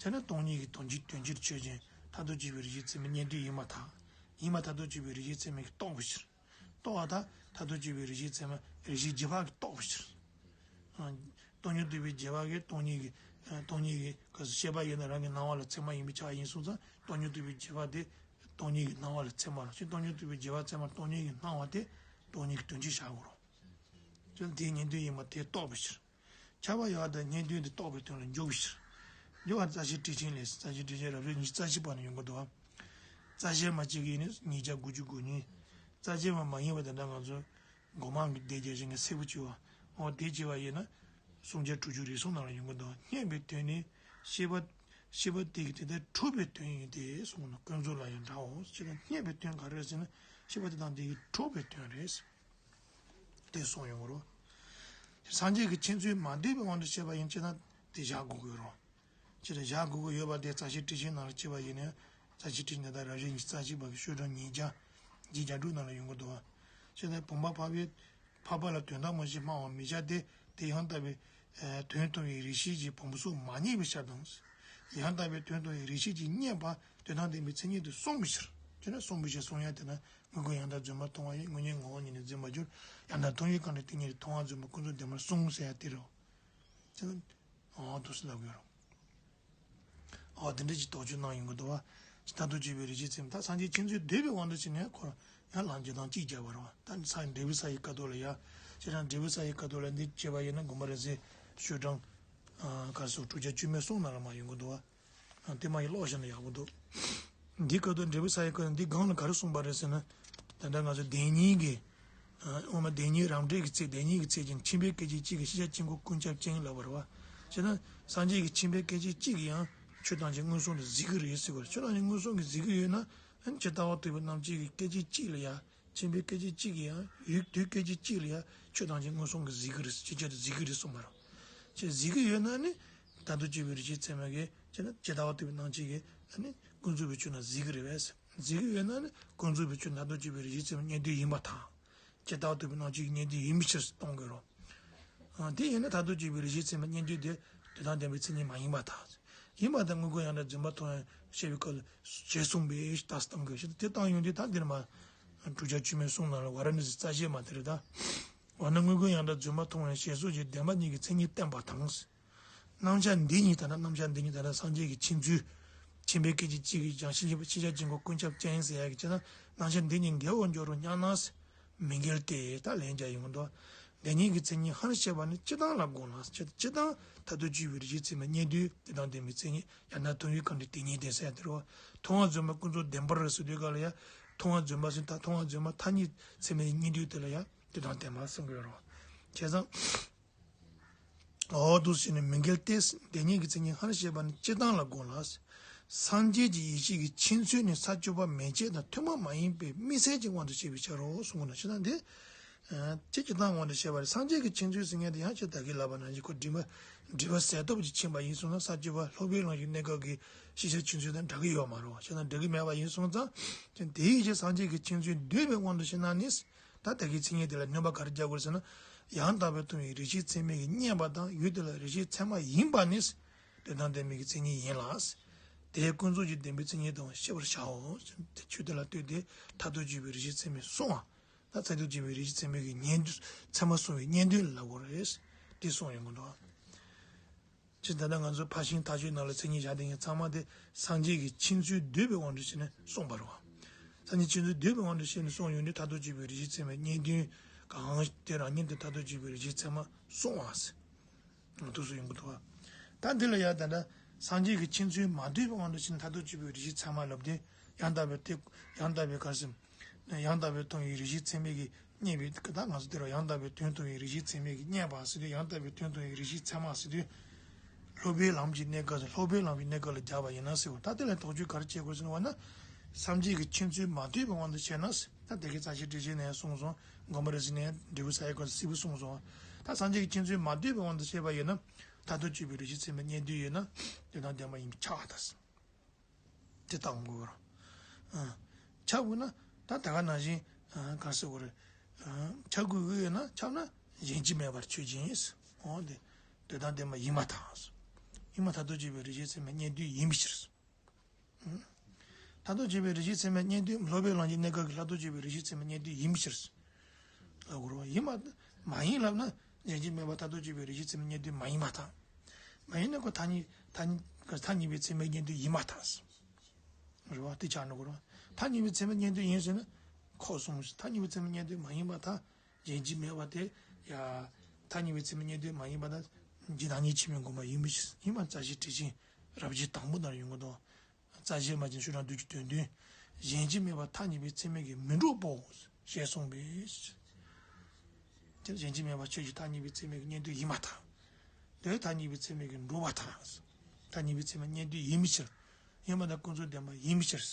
ཐལ། བྱས་ན་སྟོང་ཉིད་ཀྱི་དོན་སྤྱིར། དོན་སྤྱིར་ཆོས་ཅན། མཐར་ཐུག་དཔྱོད་པའི་རིགས་ཤེས་ཚད་མས་རྙེད་དོན་ཡིན་པར་ཐལ། ཡིན་པར་ཐལ། མཐར་ཐུག་དཔྱོད་པའི་རིགས་ཤེས་ཚད་མས་ཀྱིས་རྟོགས་པའི་ཕྱིར། རྟོགས་པར་ཐལ། མཐར་ཐུག་དཔྱོད་པའི་རིགས་ཤེས་ཚད་མ་རིགས་ཤེས་རྗེས་དཔག་གིས་རྟོགས་པའི་ཕྱིར། སྟོང་ཉིད་རྟོགས་པའི་རྗེས་དཔག་གིས་སྟོང་ཉིད་ཀྱི། སྟོང་ཉིད་ཀྱི་ག་རེ་ཟེར། ཤེས་པ་ཡིན་ན་རང་གི་སྣང་བ་ལ་ཚད་མ་ཡིན་པས་ཁྱབ་པ་ཡིན་གསུངས་ཙང་། སྟོང་ཉིད་རྟོགས་པའི་རྗེས་དཔག་དེ་སྟོང་ཉིད་ཀྱི་སྣང་བ་ལ་ཚད་མ་རེད། སྟོང་ཉིད་རྟོགས་པའི་རྗེས་དཔག་ཚད་མ་སྟོང་ཉིད་ཀྱི་སྣང་བ་དེ་སྟོང་ཉིད་ཀྱི་དོན་སྤྱིར་བཞག་དགོས་རེད། ཅེས་དེའི་རྙེད་དོན་ཡིན་པ་དེ་རྟོགས་པའི་ཕྱིར། ཁྱབ་པ་ཡོད་པར་ཐལ། རྙེད་དོན་དེ་རྟོགས་པའི་དོན་ལ་འཇུག་པའི་ཕྱིར། འཇུག་པར་ཐལ། རྩ་ཤེའི་ཊཱིཀ་ཆེན་ལས། རྩ་ཤེའི་ཊཱིཀ་ཆེན་རབ་བྱེད་ཉི་ཤུ་རྩ་གཅིག་པ་ན་ཡོང་གི་འདུག་བ། རྩ་ཤེ་མ་གཅིག་གིས་ནི་ཉིས་བརྒྱ་དགུ་བཅུ་གོ་གཉིས། རྩ་ཤེ་མ་མ་ཡིན་པ་དེ་འདྲ་ང་ཚོ་སྒོ་མང་གི་སྡེ་རྒྱག་བྱེད་མཁན་གསལ་པོ་བྱེད་པ། འོ་དེ་བྱེད་པ་ཡིན་ན། སུམ་བརྒྱ་དྲུག་ཅུ་རེ་གསུམ་ནང་ལ་ཡོང་གི་འདུག་བ། རྙེད་པའི་དོན་ནི་ཤེས་པ། ཤེས་པ་དེ་གིས་དེ་ལྟར་གྲུབ་པའི་དོན་ཡིན་ཏེ་གསུངས་ནོ། ཀུན་རྫོབ་ལ་ཡང་འདྲའོ། ཅེས་དང་། རྙེད་པའི་དོན་ག་རེ་རེད་ཟེར་ན། ཤེས་པ་དེ་དང་དེ་གིས་གྲུབ་པའི་དོན་རེད། དེ་གསུངས་ཡོང་གི་རེད། སངས་རྒྱས་ཀྱིས་ཁྱེད་ཚོས་མ་འདོད་པའི་དབང་དུ་བྱས་པ་ཡིན་ཅེ་ན། དེ་བཞག་དགོས་ཀྱི་ཡོད་རེད། ཅེས་བཞག་དགོས་ཀྱི་ཡོད་པ་དེ། རྩ་ཤེའི་ཊཱིཀ་ཆེན་ནང་ལ་བྱས་པ་ཡིན་ན། རྩ་ཤེའི་ཊཱིཀ་ཆེན་དེ་དག་རབ་བྱེད་ཉི་ཤུ་རྩ་གཅིག་པ་གི་ཤོག་གྲངས་ཉིས་བརྒྱ་བརྒྱད་ཅུ་གྱ་དྲུག་ནང་ལ་ཡོང་གི་འདུག་བ། ཅེས་ན། བུམ་པ་འཕགས་པའི་འཕགས་པ་ལ་དོན་དག་མ་ཞིག་སྨྲ་བར་མི་བྱ་སྟེ། དེ་ཡང་དག་པའི་དོན་མཐོང་བའི་རིགས་ཤེས་ཀྱིས་བུམ་པ་སོགས་མ་རྙེད་པའི་ཕྱིར་དང་། ཡང་དག་པའི་དོན་མཐོང་བའི་རིགས་ཤེས་ཀྱིས་རྙེད་པ་དོན་དམ་བདེན་པའི་མཚན་ཉིད་དུ་གསུངས་པའི་ཕྱིར། ཅེས་ན། གསུངས་པའི་ཕྱིར་གསུང་ཡ་དེ་ན། དངོས་ཀུན་ཡང་དག་བརྫུན་པར་མཐོང་བ་ཡིས། དངོས་གཉེན་ངོ་བོ་ཉིད་ནི་འཛིན་པར་འགྱུར། ཡང་དག་མཐོང་ཡུལ་གང་དེ་དེ་ཉིད་དུ། མཐོང་བ་བརྫུན་པ་ཀུན་རྫོབ་བདེན་པར་གསུངས་ཟེར་ཡ་དེ་རེད། ཅེས་ན། འོ་འདུག་སེ་ལབ་ཀྱི་ཡོད་རེད། འོ་དེ་འདྲ་ཅིག་དོགས་གཅོད་གནང་ཡོང་གི་འདུག་བ། མཐར་ཐུག་དཔྱོད་པའི་རིགས་ཤེས་ཚད་མ། ད་སངས་རྒྱས་མཁྱེན་བརྩེ་འདོད་པའི་དབང་དུ་བྱས་ནས་ཁོ་ཡང་ལམ་བྱེད་སྟངས་གཅིག་རྒྱག་པ་རེད་བ། ད་ནི་ས་འབྲས་བུ་ས་ཡི་སྐབས་ཐོག་ལ་ཡ། ཁྱེད་རང་འབྲས་བུ་ས་ཡི་སྐབས་ཐོག་ལ་འདི་བྱས་པ་ཡིན་ན་དགོངས་པ་རིན་ཆེན་ཆོས་གྲགས། ག་སོ་དྲུག་བརྒྱ་བཅུ་མེད་གསུམ་ནང་ལ་མ་ཡོང་གི་འདུག་བ། དེ་མ་ཡིན་ཀློག་བཞག་ན་ཡག་པོ་འདུག་འདི་སྐབས་ཐོག་འབྲས་བུ་ས་ཡི་སྐབས་འདི་སྒང་ལ་ག་རེ་གསུངས་པ་རེད་ཟེར་ན། ད་ལྟ་ང་ཚོ་བདེན་གཉིས་ཀྱི། ཨ། དབུ་མ་བདེན་གཉིས་རང་འགྲེལ་གྱི་ཚིག་བདེན་གཉིས་ཀྱི་ཚིག་ཅན་མཁྱེན་པའི་སྐད་ཅིག་གཅིག་གིས་ཤེས་བྱ་ཅན་ཀུན་ཀུན་ཁྱབ་ཅན་ལབ་པ་རེད་བ། བྱས་ན་སངས་རྒྱས་ཀྱི་མཁྱེན་པའི་སྐད་ཅིག་གཅིག་གིས་ཡང་ཆོས་ཐམས་ཅད་མངོན་སུམ་དུ་གཟིགས་ཀྱི་རེད་ཟེར་བ་རེད། ཆོས་ཐམས་ཅད་མངོན་སུམ་གྱིས་གཟིགས་ཀྱི་ཡོད་ན། ཨ་ནི་ཇི་ལྟ་བ་རྟོགས་པའི་རྣམ་དཔྱོད་ཀྱི་སྐད་ཅིག་གཅིག་ལ་ཡང་མཁྱེན་པའི་སྐད་ཅིག་གཅིག་གིས་ཡང་ཡུལ་དུས་སྐད་ཅིག་གཅིག་ལ་ཡང་ཆོས་ཐམས་ཅད་མངོན་སུམ་གྱིས་གཟིགས་ཀྱི་རེད། ཇི་ལྟར་གཟིགས་ཀྱི་རེད་གསུངས་པ་རེད། ཅེས་གཟིགས་ཀྱི་ཡོད་ན་ནི། མཐར་ཐུག་དཔྱོད་པའི་རིགས་ཤེས་ཚད་མ་གིས་བྱས་ན་ཇི་ལྟ་བ་རྟོགས་པའི་རྣམ་དཔྱོད་ཀྱིས་ཨ་ནི་ཀུན་རྫོབ་པའི་ཆོས་རྣམས་གཟིགས་ཀྱི་རེད་པས། གཟིགས་ཀྱི་ཡོད་ན་ནི་ཀུན་རྫོབ་པའི་ཆོས་མཐར་ཐུག་དཔྱོད་པའི་རིགས་ཤེས་ཚད་མའི་སྙིང་དོན་ཡིན་པར་ཐལ། ཇི་ལྟ་བ་རྟོགས་པའི་རྣམ་དཔྱོད་ཀྱི་སྙིང་དོན་ཡིན་པའི་ཕྱིར་གཏོང་དགོས་རོ། ཨ། དེ་ཡིན་ན་མཐར་ཐུག་དཔྱོད་པའི་རིགས་ཤེས་ཚད་མའི་སྙིང་དོན་དེ་དོན་དམ་བདེན་པའི་མཚན་ཉིད་མ་ཡིན་པར་ཐལ། ཡིན་པར་ཐལ། དངོས་ཀུན་ཡང་དག་རྫུན་པ་མཐོང་བས་བཤད་པའི་སྐབས་ལ་ཞེས་གསུངས་པས་ད་གཏོང་དགོས་ཞེས་དེ་བཏང་ཡོང་དུས། ད་འདིར་མ་དྲུག་བརྒྱ་བཅུ་མེད་གསུམ་ནང་ལ་ཝཱ་ར་ཎ་སིའི་རྩ་བཤད་མ་དེ་རེད་ད། འོ་ན་དངོས་ཀུན་ཡང་དག་རྫུན་པ་མཐོང་བས་ཞེས་སོགས་ཀྱི་བདེན་པ་གཉིས་ཀྱི་མཚན་ཉིད་བསྟན་པ་དང་། རྣམ་གཞག་འདི་གཉིས་ད་ལྟ་རྣམ་གཞག་འདི་གཉིས་ད་ལྟ་སངས་རྒྱས་ཀྱི་མཁྱེན་ཚུལ། མཁྱེན་པའི་སྐད་ཅིག་གཅིག་གིས་ཀྱང་ཤེས་བྱ་ཅན་ཀུན་ཁྱབ་ཅན་ཟེར་ཡག་གི་བྱས་ན་རྣམ་གཞག་འདི་གཉིས་འགལ་བར་འགྱུར་རོ་སྙམ་ན། མི་འགལ་ཏེ། ད་ལན་རྒྱག་ཡོང་དོ། འདི་གཉིས་ཀྱི་མཚན་ཉིད་སྔར་བཤད་པ་ནི་སྤྱིར་བཏང་ལ་དགོངས་ལ། སྤྱིར་བཏང་མཐར་ཐུག་དཔྱོད་པའི་རིགས་ཤེས་ཚད་མའི་སྙིང་དོན་དེ་དང་ལྡན་པའི་མཚན་ཉིད་ཡང་དག་མཐོང་བའི་སྐབས་འདིར་དེ་ཉིད་བསྟན་ཟེར་ཡ་དེ་རེད་བ། མཐོང་བ་རྫུན་མ་ཀུན་རྫོབ་བདེན་པར་ཟེར་དུས་སྐབས་ལ་ཡ། མཐོང་བ་རྫུན་མ་ཟེར་ད་མཐོང་བ་རྫུན་མ་མཐའ་གཉིས་ཚད་མའི་སྙིང་དོན་དེ་ལ་ཡ། དེ་དང་ལྡན་པ་གསུང་གི་ཡོད་རེད་བ། བྱས་ཙང་། འོ་འདུག་ཟེར་ནས་མི་འགལ་ཏེ། འདི་གཉིས་ཀྱི་མཚན་ཉིད་སྔར་བཤད་པ་ནི་སྤྱིར་བཏང་ལ་དགོངས་ལ། སངས་རྒྱས་ཀྱི་ཡེ་ཤེས་ཀྱི་མཁྱེན་ཚུལ་ནི་ས་བཅུ་པ་མན་ཆད་དང་ཐུན་མོང་མ་ཡིན་པའི་དམིགས་བསལ་གྱི་དབང་དུ་བྱས་པའི་ཕྱིར་རོ་གསུངས་པ་ན་ཕྱིར་ན་འདི། ཨ། སྤྱིར་བཏང་དབང་དུ་བྱས་པ་རེད། སངས་རྒྱས་ཀྱི་མཁྱེན་ཚུལ་ཟེར་མཁན་དེ་ཡང་ཅིག་ད་གིན་ལབ་པ་ནང་བཞིན་ཁོ་སྒྲིབ་པ་སྒྲིབ་པ་ཟད་ཐོབ་ཀྱིས་ཕྱིན་པ་ཡིན་སོང་ན་ས་བཅུ་པ་སློབ་དཔོན་ལམ་གྱི་གནས་སྐབས་ཀྱི་ཤེས་བྱ་མཁྱེན་ཚུལ་དང་འདྲ་གི་ཡོད་མ་རེད་བ། བྱས་ན་འདྲ་གི་མེད་པ་ཡིན་སོང་ཙང་། དེའི་ཕྱིར་སངས་རྒྱས་ཀྱི་མཁྱེན་ཚུལ་འདོད་པའི་དབང་དུ་བྱས་ན་ནི། ད་ལྟ་གི་མཚན་ཉིད་དེ་ལ་སྣོན་པ་ག་རེ་རྒྱག་དགོས་ཟེར་ན། ཡང་དག་པའི་མཐོང་བའི་རིགས་ཤེས་ཚད་མས་ཀྱིས་རྙེད་པ་དང་ཡུལ་དེ་ལ་རིགས་ཤེས་ཚད་མ་ཡིན་པ་ནི། དོན་དམ་བདེན་པའི་མཚན་ཉིད་ཡིན་ལ། དེ་ཀུན་རྫོབ་ཀྱི་བདེན་པའི་མཚན་ཉིད་དུ་ཤེས་པར་བྱའོ། དེ་ཆོས་དེ་ལ་ལྟོས་ཏེ་མཐར་ཐུག་དཔྱོད་པའི་རིགས་ཤེས་ཚད་མས་གསུངས་པ། ད་མཐར་ཐུག་དཔྱོད་པའི་རིགས་ཤེས་ཚད་མས་ཀྱི་སྙིང་དོན་ཚད་མ་གསུངས་པའི་སྙིང་དོན་ལ་གོ་རེད། དེ་གསུངས་ཡོང་གི་འདུག་ཅེས་ད་ལྟ་ང་ཚོ་ཕར་ཕྱིན་ཐག་གཅོད་ནང་ལ་མཚན་ཉིད་བཞག་དེ་ངས་ཚང་མ་དེ་སངས་རྒྱས་ཀྱི་མཁྱེན་ཚུལ་འདོད་པའི་དབང་དུ་བྱས་ནས་གསུངས་པ་རེད་བ། སངས་རྒྱས་མཁྱེན་ཚུལ་འདོད་པའི་དབང་དུ་བྱས་ནས་གསུངས་ཡོང་དུས་མཐར་ཐུག་དཔྱོད་པའི་རིགས་ཤེས་ཚད་མའི་སྙིང་དོན་གང་དེ་རང་ཉིད་དུ་མཐར་ཐུག་དཔྱོད་པའི་རིགས་ཤེས་ཚད་མ་གསུངས་པ་ཟེར། དུས་སུ་ཡོང་གི་འདུག་བ། ད་འདི་ལ་ཡང་ད་ལྟ་སངས་རྒྱས་ཀྱི་མཁྱེན་ཚུལ་མ་འདོད་པའི་དབང་དུ་བྱས་ནས་མཐར་ཐུག་དཔྱོད་པའི་རིགས་ཤེས་ཚད་མ་ལབ་དུས་ཡང་དག་པའི་དེ་ཡང་དག་པའི་ག་རེ་ཟེར། ཡང་དག་པའི་མཐོང་བའི་རིགས་ཤེས་ཚད་མས་ཀྱིས་རྙེད་པའི་ད་ང་ཚོ་དེ་རུ་ཡང་དག་པའི་དོན་མཐོང་བའི་རིགས་ཤེས་ཚད་མས་ཀྱིས་རྙེད་པ་ཟེར་དུས་ཡང་དག་པའི་དོན་མཐོང་བའི་རིགས་ཤེས་ཚད་མ་ཟེར་དུས། སློབ་པའི་ལམ་གྱི་གནས་སྐབས་སུ་སློབ་པའི་ལམ་གྱི་གནས་སྐབས་ལ་སྦྱར་བ་ཡིན་ན་ཟེར་བ། ད་དེ་ལ་དོགས་གཅོད་ག་རེ་བྱེད་དགོས་ཟེར་བ་ན། སངས་རྒྱས་ཀྱི་མཁྱེན་ཚུལ་མ་འདོད་པའི་དབང་དུ་བྱས་ན། ད་དེ་གའི་རྩ་ཤེ་ཊཱིཀ་ཆེན་ནས་གསུངས་སོང་། དགོངས་པ་རིན་ཆེན་ནས་འབྲས་བུ་ས་ཡི་སྐབས་སུ་སིལ་བུ་གསུངས་སོང་། ད་སངས་རྒྱས་ཀྱི་མཁྱེན་ཚུལ་མ་འདོད་པའི་དབང་དུ་བྱས་པ་ཡིན་ན། མཐར་ཐུག་དཔྱོད་པའི་རིགས་ཤེས་ཚད་མའི་སྙིང་དོན་ཡོད་ན། དོན་དམ་བདེན་པ་ཡིན་པས་ཁྱབ་པར་ཐལ། དེ་བཏང་དགོས་ར། ཨ། ཁྱབ་དགོས་ན་ད་ད་ག་ནང་བཞིན་ཨ་ག་རེ་ཟེར་དགོས་རེད། ཨ། ཁྱབ་དགོས་ཀྱི་ཡོད་ན་ཁྱབ་ན་གཞན་གྱིས་མེད་པར་ཆོས་ཅན། འོ་དེ་དོན་དམ་བདེན་པ་ཡིན་པར་ཐལ། ཡིན་པ་མཐར་ཐུག་དཔྱོད་པའི་རིགས་ཤེས་ཚད་མའི་སྙིང་དོན་ཡིན་པའི་ཕྱིར། ཨ། མཐར་ཐུག་དཔྱོད་པའི་རིགས་ཤེས་ཚད་མའི་སྙིང་དོན་སློབ་པའི་ལམ་གྱི་གནས་སྐབས་ཀྱི་མཐར་ཐུག་དཔྱོད་པའི་རིགས་ཤེས་ཚད་མའི་སྙིང་དོན་ཡིན་པའི་ཕྱིར། ལབ་དགོས་རེད་བ། ཡིན་པ་མ་ཡིན་ལབ་ན་གཞན་གྱིས་མེད་པ་མཐར་ཐུག་དཔྱོད་པའི་རིགས་ཤེས་ཚད་མའི་སྙིང་དོན་མ་ཡིན་པར་ཐལ། མ་ཡིན་ན་ཁོ་ཐ་སྙད་ཐ་སྙད་ཐ་སྙད་པའི་ཚད་མའི་སྙིང་དོན་ཡིན་པར་ཐལ། རེད་བ། དེ་ཆགས་འགྲོ་གི་རེད་བ། ཐ་སྙད་པའི་ཚད་མའི་སྙིང་དོན་ཡིན་ཟེར་ན། ཁོ་གསུངས་ཐ་སྙད་པའི་ཚད་མའི་སྙིང་དོན་མ་ཡིན་པར་ཐལ། གཞན་གྱིས་མེད་པ་དེ་ཡ། ཐ་སྙད་པའི་ཚད་མའི་སྙིང་དོན་མ་ཡིན་པར་ཐལ། རྗེ་བདག་ཉིད་ཆོས་མིན་དགོངས་པ་ཡིན་པའི་ཕྱིར། ཡིན་པ་རྩ་ཤེ་ཊཱིཀ་ཆེན་རབ་བྱེད་དང་པོ་ནང་ཡོང་གི་འདུག་རྩ་ཤེ་མ་ཅན་ཤུ་རང་བདུད་ཀྱི་དོན་བདུན། གཞན་གྱིས་མེད་པ་ཐ་སྙད་པའི་ཚད་མས་ཀྱིས་མི་འགྲུབ་བོ། ཞེས་གསུངས་པས། དེ་གཞན་གྱིས་མེད་པ་ཆོས་ཀྱི་ཐ་སྙད་པའི་ཚད་མས་ཀྱིས་སྙིང་དོན་ཡིན་པར་ཐལ། དེ་ཐ་སྙད་པའི་ཚད་མས་ཀྱིས་འགྲུབ་པར་ཐལ། ཐ་སྙད་པའི་ཚད་མས་སྙིང་དོན་ཡིན་པའི་ཕྱིར། ཡིན་པ་དང་ཀུན་རྫོབ་བདེན་པ་ཡིན་པའི་ཕྱིར།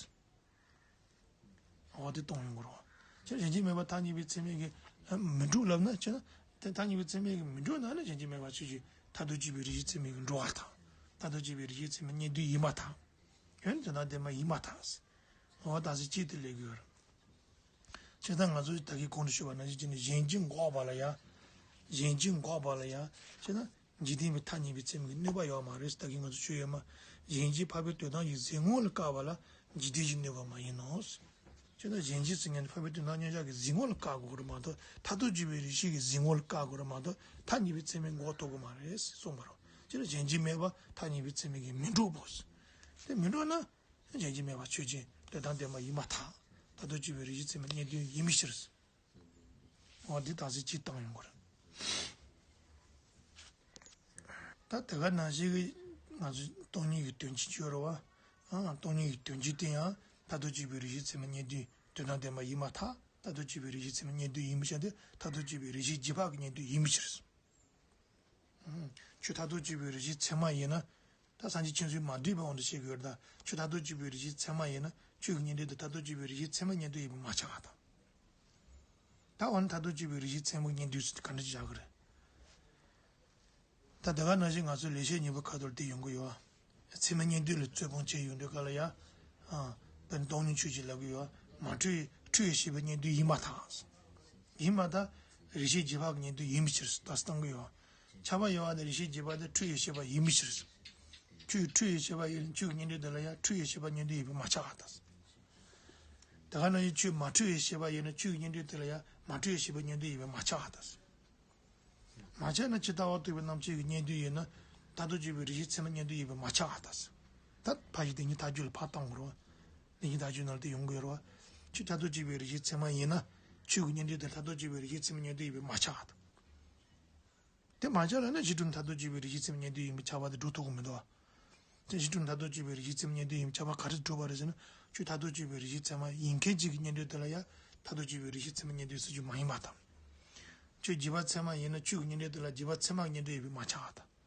འོ་དེ་གཏོང་ཡོང་གི་རེད། ཁྱེད་གཞན་གྱིས་མེད་པ་ཐ་སྙད་པའི་ཚད་མས་ཀྱིས་མི་འགྲུབ་ལབ་ན་ཅི་ན། དེ་ཐ་སྙད་པའི་ཚད་མས་ཀྱིས་མི་འགྲུབ་ན་ནི་གཞན་གྱིས་མེད་པ་ཆོས་ཀྱི་མཐར་ཐུག་དཔྱོད་པའི་རིགས་ཤེས་ཚད་མས་ཀྱིས་འགྲུབ་པར་ཐལ། མཐར་ཐུག་དཔྱོད་པའི་རིགས་ཤེས་ཚད་མས་སྙིང་དོན་ཡིན་པར་ཐལ། ཡོན་ཏན་དང་ལྡན་པ་ཡིན་པར་ཐལ། འོ་ད་ཟེར་གཅིག་དེ་ལས་དགོས་རེད། བྱས་ཙང་ང་ཚོས་ད་གིན་གོང་དུ་ཞུས་པ་ནང་བཞིན་བྱས་ནས་གཞན་གྱིས་འགོག་པ་ལ་ཡང་། གཞན་གྱིས་འགོག་པ་ལ་ཡང་བྱས་ན། འཇིག་རྟེན་པའི་ཐ་སྙད་པའི་ཚད་མས་ཀྱིས་གནོད་པ་ཡོད་མ་རེད། ད་གིན་ང་ཚོ་ཞུས་ཡོད་མ། གཞན་གྱིས་འཕགས་པའི་དོན་དམ་གྱི་གཟིགས་ངོ་ལ་བཀག་པ་ལ་འཇིག་རྟེན་གྱིས་གནོད་པ་མ་ཡིན་ནོ། བྱས་ན་གཞན་གྱིས་ཟེར་མཁན་འཕགས་པའི་དོན་དམ་མཉམ་གཞག་གི་གཟིགས་ངོ་ལ་བཀག་དགོས་རེད་མ་གཏོགས་མཐར་ཐུག་དཔྱོད་པའི་རིགས་ཤེས་ཀྱི་གཟིགས་ངོ་ལ་བཀག་དགོས་རེད་མ་གཏོགས་ཐ་སྙད་པའི་ཚད་མས་འགོག་ཐུབ་ཀྱི་མ་རེད་གསུངས་པ་རེད། བྱས་ན་གཞན་གྱིས་མེད་པ་ཐ་སྙད་པའི་ཚད་མས་ཀྱིས་མི་འགྲུབ་བོ། དེ་མི་འགྲུབ་ན། གཞན་གྱིས་སྨྲས་པ་ཆོས་ཅན། དོན་དམ་བདེན་པ་ཡིན་པར་ཐལ། མཐར་ཐུག་དཔྱོད་པའི་རིགས་ཤེས་ཚད་མའི་གཉེན་དོན་ཡིན་པའི་ཕྱིར། འོ་འདི་དག་ཚིག་གཅིག་བཏང་ཡོང་གི་རེད། ད་དེ་ག་ནང་བཞིན་གྱི་ང་ཚོ་སྟོང་ཉིད་ཀྱི་དོན་སྤྱི་ཡོད་རེད་བ། ཨང་། སྟོང་ཉིད་ཀྱི་དོན་སྤྱི་དེ་ཡང་མཐར་ཐུག་དཔྱོད་པའི་རིགས་ཤེས་ཚད་མའི་གཉེན་དོན་དོན་དམ་བདེན་པ་ཡིན་པར་ཐལ། མཐར་ཐུག་དཔྱོད་པའི་རིགས་ཤེས་ཚད་མའི་གཉེན་དོན་ཡིན་པའི་ཕྱིར་ཏེ། མཐར་ཐུག་དཔྱོད་པའི་རིགས་ཤེས་རྗེས་དཔག་གི་གཉེན་དོན་ཡིན་པའི་ཕྱིར། ཨང་། ཁྱོད་མཐར་ཐུག་དཔྱོད་པའི་རིགས་ཤེས་ཚད་མ་ཡིན་ན། ད་སངས་རྒྱས་མཁྱེན་བརྩེ་མ་འདྲེས་པའི་དབང་དུ་བྱས་དགོས་རེད་ད། ཁྱོད་མཐར་ཐུག་དཔྱོད་པའི་རིགས་ཤེས་ཚད་མ་ཡིན་ན་ཆོས་ཀྱི་གཉེན་དོན་དེ་མཐར་ཐུག་དཔྱོད་པའི་རིགས་ཤེས་ཚད་མའི་གཉེན་དོན་ཡིན་པས་མ་ཁྱབ་པ་དང་། ད་འོ་ན་མཐར་ཐུག་དཔྱོད་པའི་རིགས་ཤེས་ཚད་མའི་གཉེན་དོན་ཟེར་དེ་ག་འདྲ་ཅིག་བཞག་གི་རེད། ད་དེ་ག་ནང་བཞིན་ང་ཚོའི་ལེགས་བཤད་སྙིང་པོ་ཁ་ཐོར་དེ་ཡོང་གི་ཡོད། ཚད་མའི་གཉེན་དོན་ལ་རྩོད་སྤོང་བྱས་ཡོང་དུས་ག་ལ་ཡ། ཨ། དཔེར་ན་སྟོང་ཉིད་ཆོས་ཅན་ལབ་ཀྱི་ཡོད། མ་འཁྲུལ་འཁྲུལ་བའི་ཤེས་པའི་གཉེན་དོན་ཡིན་པར་ཐལ། ཡིན་པར་ཐལ། རིགས་ཤེས་རྗེས་དཔག་གི་གཉེན་དོན་ཡིན་པའི་ཕྱིར་ད་གསུངས་ཀྱི་ཡོད། ཁྱབ་པ་ཡོད་པ་དེ་རིགས་ཤེས་རྗེས་དཔག་དེ་འཁྲུལ་བའི་ཤེས་པ་ཡིན་པའི་ཕྱིར། ཁྱོད་འཁྲུལ་བའི་ཤེས་པ་ཡིན་ན་ཁྱོད་ཀྱི་གཉེན་དོན་དེ་ལ་ཡང་འཁྲུལ་བའི་ཤེས་པ་གཉེན་དོན་ཡིན་པས་མ་ཁྱབ་པར་ཐལ། དེ་ག་ནང་བཞིན་ཁྱོད་མ་འཁྲུལ་བའི་ཤེས་པ་ཡིན་ན་ཁྱོད་ཀྱི་གཉེན་དོན་དེ་ལ་ཡང་མ་འཁྲུལ་བའི་ཤེས་པ་གཉེན་དོན་ཡིན་པས་མ་ཁྱབ་པར་ཐལ། མ་ཁྱབ་ན་ཇི་ལྟ་བ་རྟོགས་པའི་རྣམ་བཅད་ཀྱི་གཉེན་དོན་ཡིན་ན། མཐར་ཐུག་དཔྱོད་པའི་རིགས་ཤེས་ཚད་མའི་གཉེན་དོན་ཡིན་པས་མ་ཁྱབ་པར་ཐལ། ད་ཕར་ཞོག་དེ་ཉིད་ཐག་གཅོད་ལ་ཕར་བཏང་དགོས་རེད་བ། དེ་ཉིད་ཐག་གཅོད་ནང་ལ་དེ་ཡོང་དགོས་རེད་བ། ཁྱོད་མཐར་ཐུག་དཔྱོད་པའི་རིགས་ཤེས་ཚད་མ་ཡིན་ན། ཁྱོད་ཀྱི་གཉེན་དོན་དེ་མཐར་ཐུག་དཔྱོད་པའི་རིགས་ཤེས་ཚད་མའི་གཉེན་དོན་ཡིན་པས་མ་ཁྱབ་པར་ཐལ། དེ་མ་ཁྱབ་ལ་ན་གཞི་གྲུབ་མཐར་ཐུག་དཔྱོད་པའི་རིགས་ཤེས་ཚད་མའི་གཉེན་དོན་ཡིན་པས་ཁྱབ་པ་དེ་སྒྲུབ་ཐུབ་ཀྱི་མི་འདུག་བ། དེ་གཞི་གྲུབ་མཐར་ཐུག་དཔྱོད་པའི་རིགས་ཤེས་ཚད་མའི་གཉེན་དོན་ཡིན་པས་ཁྱབ་པ་ག་རེ་གྲུབ་པ་རེད་ཟེར་ན། ཁྱོད་མཐར་ཐུག་དཔྱོད་པའི་རིགས་ཤེས་ཚད་མ་ཡིན་མཁན་གཅིག་གི་གཉེན་དོན་དེ་ལ་ཡང་མཐར་ཐུག་དཔྱོད་པའི་རིགས་ཤེས་ཚད་མའི་གཉེན་དོན་ཟེར་རྒྱུ་མ་ཡིན་པ་དང་། ཁྱོད་རྗེས་དཔག་ཚད་མ་ཡིན་ན་ཁྱོད་ཀྱི་གཉེན་དོན་དེ་ལ་རྗེས་དཔག་ཚད་མ་གི་གཉེན་དོན་ཡིན་པས་མ་ཁྱབ་པ་དང་།